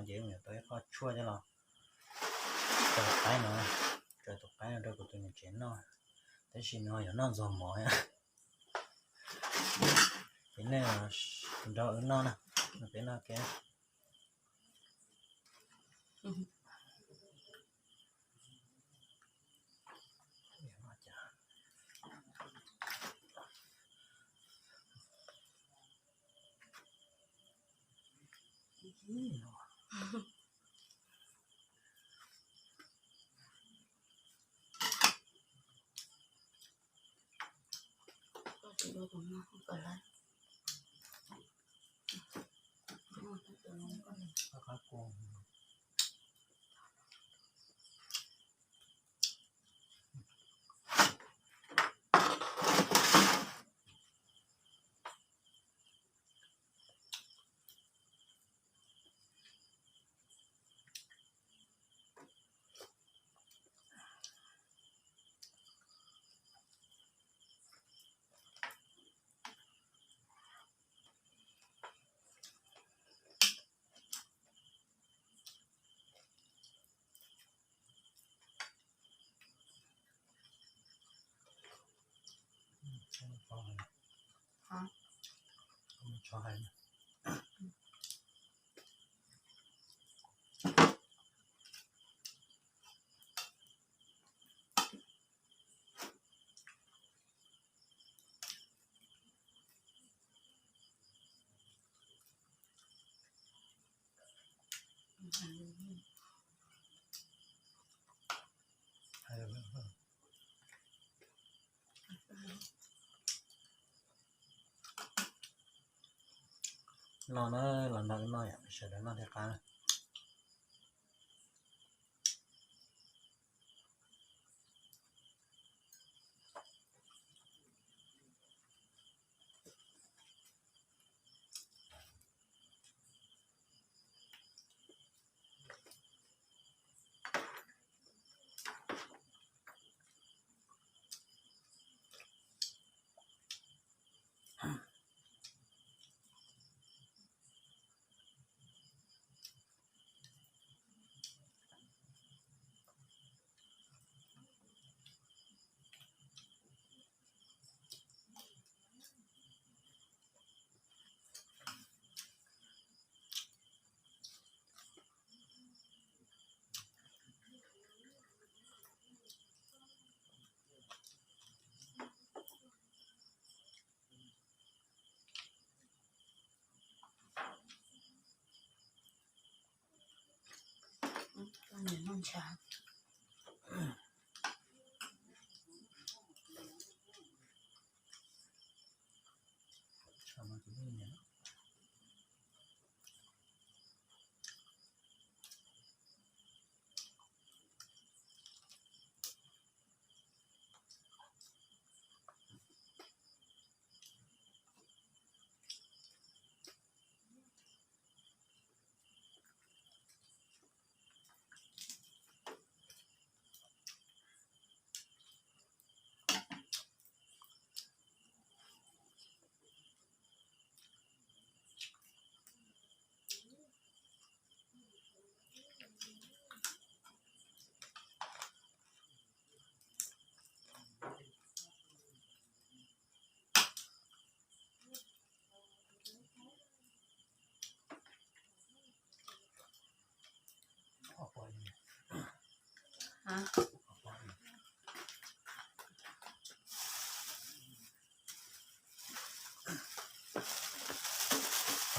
Ces yuav tau ib qho tshuaj coj los tsaws qaib no, tsaws tus qaib no rau kuv tus niam tsev noj, tab sis nws ho yuav noj ntxuag mov. Ces nej nrog wb noj na, peb noj kiag. No na, los nrog wb noj yom, sawv daws noj thiaj qab.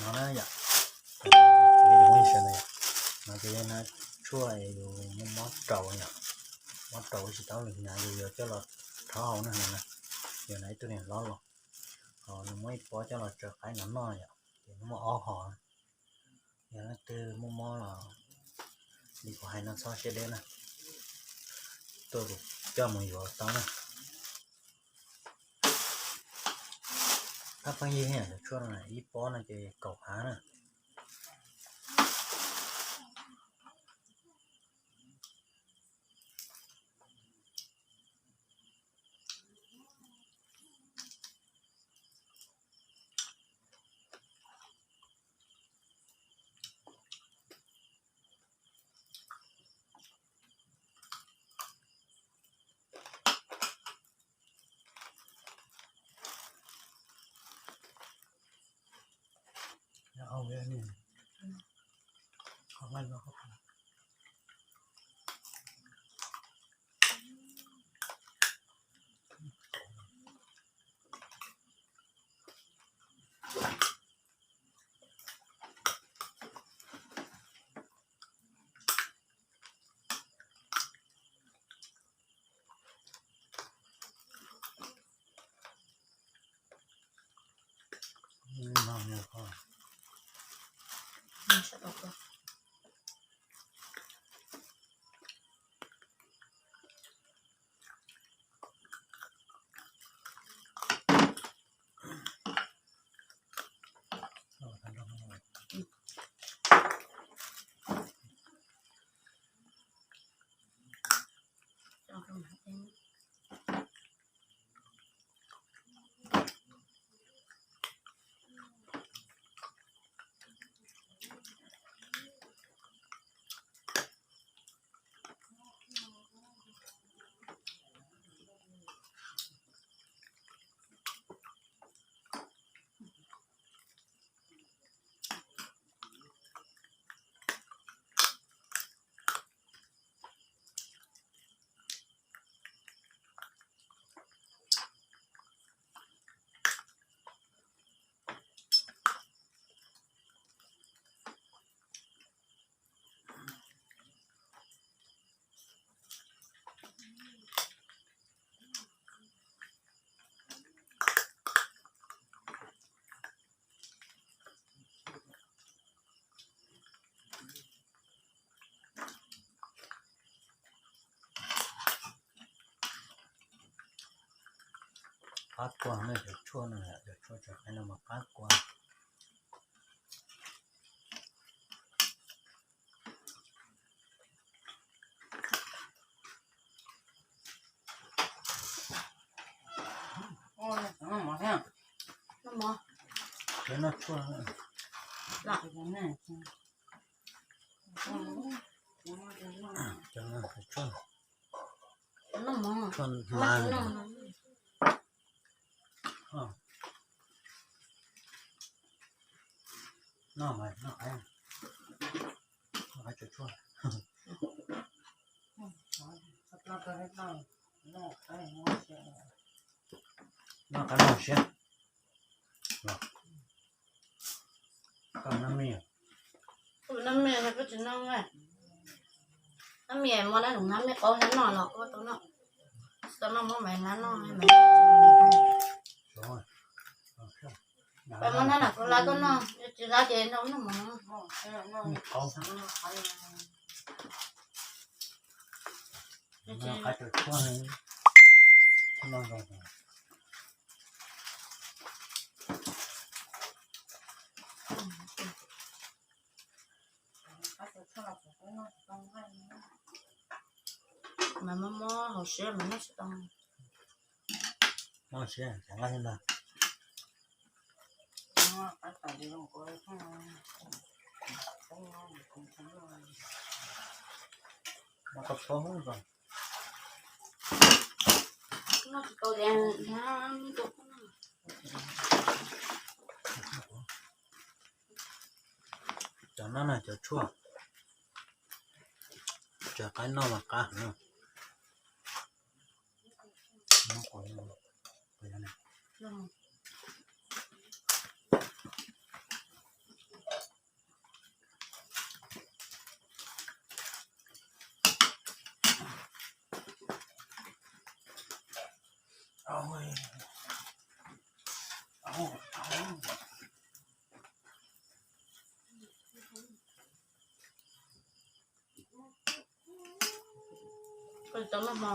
No na yom, no ces yog tshuaj yus muab mob raus yom, mob raus tsis tau lwm hnav yus yuav coj los rhaub hauv na, yus hnav ib tug niag hlob los, ho nws muab ib pob coj los tsaws qaib no noj yom, ces nws muaj ob hom. Yog leej twg muaj mob los li kuv hais no txhob siab deb na, tuaj kuv coj mus yuav tau na. Qab pheej yig cov tshuaj no ib pob no ces kaum hav na. Qab kua ne, cov tshuaj no, cov tshuaj tso qab no mas qab kua. Cov no tshuaj, cov no tshuaj, tshuaj hma. Noj mas noj qab, noj qab tshuaj. Noj qab noj siab. Koj noj me, noj me no koj tsis noj, noj me muab dab num hnab me qaub hnab noj los koj tau noj. Tsis tau noj muab me hnab noj. Pab muab hnab noj koj lab koj noj, tsis lab ces noj noj mov. Mas mob mob hauv siab mas noj tsis tau. Mob siab tsis nqa li ntag. Noj tsis tau tias cov no na cov tshuaj, tso qab noj mas qab heev. Koj tau noj hmo.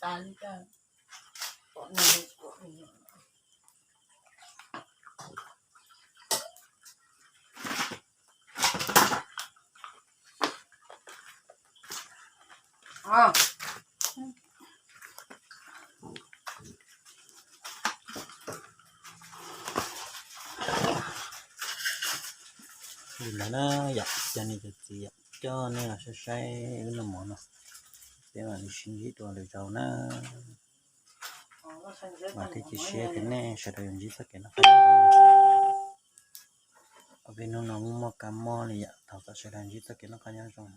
Xav li kawg. Li ntawd na yom, cov niam cov txiv yom, coj nej los saib saib wb noj mov no, peb mam li sib ntsib dua lwm zaus na. Vam thiab cia siab tias nej sawv daws yuav ntsib txoj kev noj qab nyob zoo. Ob peb hnub no muaj muaj kab mob li yom, thov kom sawv daws ntsib txoj kev noj qab nyob zoo.